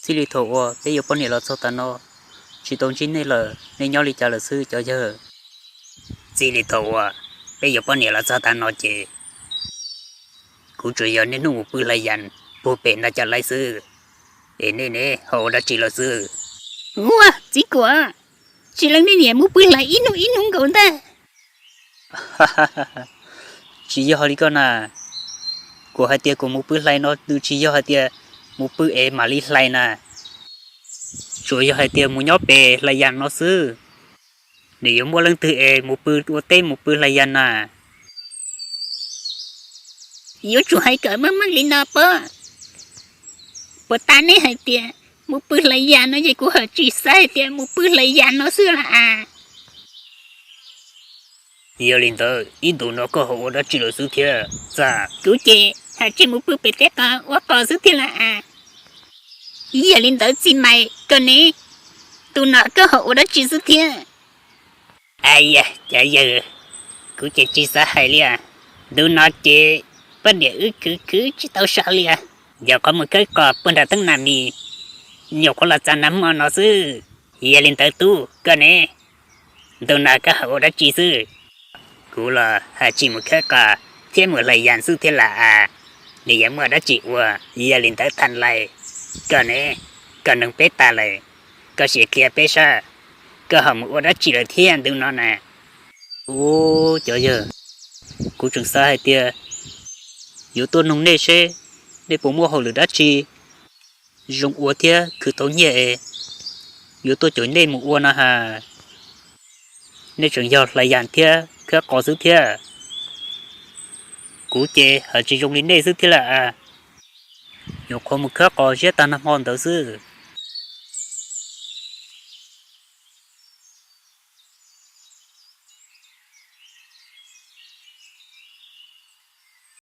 Txij li thaum uas peb yuav poj niam los txog tav no, tsis tau ntsib nej lawm, nej nyob li cas lawm xwb cov yawg? Txij li thaum uas peb yuav poj niam los txog tav no ces kuv tsuas yog niaj hnub mus pw hlais yas puag pem nag caj laib xwb. Es nej ne, ho ua dab tsi lawm xwb? Ua txiv kuam, tsis leej nej niam mus pw hlais ib hnub ib hnub nkaus ntag. Tsis yog li koj na. Kuv hais tias kuv mus pw hlais no nws tsis yog hais tias mus pw es mam li hlais na, tsuas yog hais tias mus nyob pem hlais yas no xwb. Nws yuav muaj leej twg es mus pw ua teb mus pw hlais yas na? Yuav tsum hais kom meej meej li no pob. Puas tas nej hais tias mus pw hlais yas no ces kuv haj tsis xav hais tias mus pw hlais yas no xwb las as. Yog li ntawd ib ntus no koj ho ua dab tsi lawm xwb thiab txaj? Kuv ces haj tsis mus pw pem teb qos ua qos xwb thiab las as. Yog li ntawd txiv mais koj ne, ntu no koj ho ua dab tsi xwb thiab? Aya cov yawg, kuv ces tsis xav hais li as. Ntu no ces poj niam wb khwv khwv tsis tau so li as, yog qhov mus khawb qos puag nram teeb nas mis, nyuam qhuav los txog nag hmo no xwb. Yog li ntawd tub koj ne, ntu no koj ho ua dab tsi xwb? Kuv los haj tsis mus khawb qos thiab mus hlais yas xwb thiab las as. Nws yuav muaj dab tsi ua? Yog li ntawd thaj lais, koj ne, koj noog peb tas lawm, koj sim qhia peb saib, koj ho mus ua dab tsi lawm thiab ntu no na? Ub, cov yawg, kuv tseem xav hais tias yuav tuaj noog nej seb nej puas muaj hauj lwm dab tsi zoo ua thiab khwv tau nyiaj es yuav tuaj caum nej mus ua no has. Nej tseem yog hlais yas thiab khawb qos xwb thiab. Kuv ces haj tsis zoo li nej xwb thiab las as, nyuam qhuav mus khawb qos ziab tag nag hmo ntawd xwb.